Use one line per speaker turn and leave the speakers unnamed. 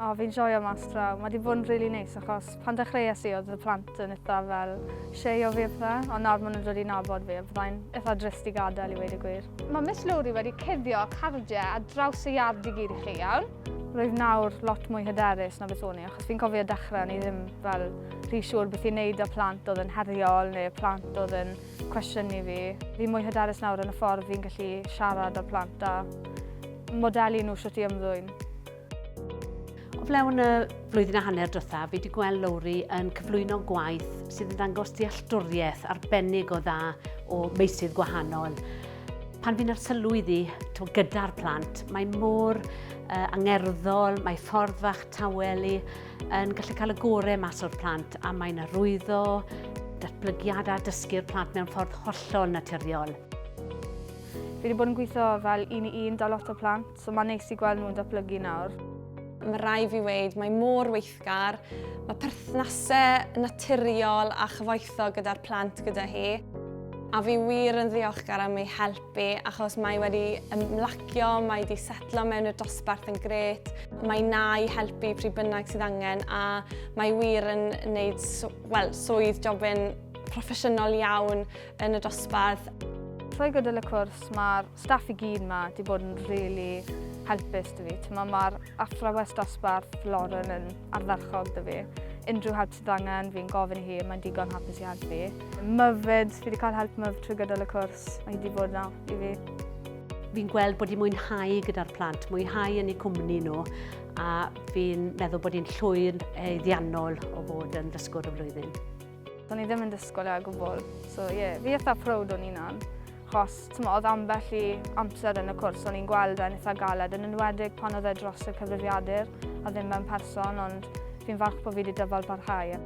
O, fi'n joio mas draw. Mae wedi bod yn rili neis achos pan dechreuais i oedd y plant yn eitha fel shei o fi a pethau, ond nawr maen nhw'n dod i nabod fi a byddai'n eitha drist i gadael i weud y gwir. Mae Miss Lowry wedi cuddio cardiau ar draws y iard i gyd i chi, iawn? Rwyf nawr lot mwy hyderus na beth o'n i, achos fi'n cofio dechrau o'n i ddim fel rhy siŵr beth i wneud â plant oedd yn heriol neu plant oedd yn cwestiynu fi. Fi'n mwy hyderus nawr yn y ffordd fi'n gallu siarad â'r plant a modelu nhw sut i ymddwyn.
O flewn y flwyddyn a hanner diwetha, fi wedi gweld Lowri yn cyflwyno gwaith sydd yn dangos dealltwriaeth arbennig o dda o meysydd gwahanol. Pan fi'n arsylwi iddi gyda'r plant, mae mor uh, angerddol, mae ffordd fach tawel i yn gallu cael y gorau mas o'r plant a mae'n arwyddo datblygiad a dysgu'r plant mewn ffordd hollol naturiol.
Fi wedi bod yn gweithio fel un i un da lot o plant, so mae'n neis i gweld nhw'n datblygu nawr.
Mae rai fi weid, mae mor weithgar, mae perthnasau naturiol a chyfoethog gyda'r plant gyda hi. A fi wir yn ddiolchgar am ei helpu achos mae wedi ymlacio, mae wedi setlo mewn i'r dosbarth yn grêt, mae na i helpu pryd bynnag sydd angen a mae wir yn gwneud well, swydd jobyn proffesiynol iawn yn y dosbarth.
Trwy gydol y cwrs, mae'r staff i gyd yma wedi bod yn really helpus dy fi. Mae'r ma athrawes dosbarth Lauren yn ardderchog dy fi. Unrhyw help sydd angen, fi'n gofyn i hi, mae'n digon hapus i helpu. Myfyd, fi wedi cael help myf trwy gydol y cwrs, mae hi wedi bod yna i fi.
Fi'n gweld bod hi'n mwynhau gyda'r plant, mwynhau yn eu cwmni nhw, a fi'n meddwl bod hi'n llwyr eiddiannol o fod yn ddysgwr y flwyddyn.
O'n i ddim yn disgwyl e o gwbl. So ie, yeah, fi eitha proud o'n hunan. Chos, ti'n oedd ambell i amser yn y cwrs o'n i'n gweld e'n eitha galed, yn enwedig pan oedd e dros y cyfrifiadur a ddim mewn person, ond fi'n falch bod fi wedi dyfal barhau.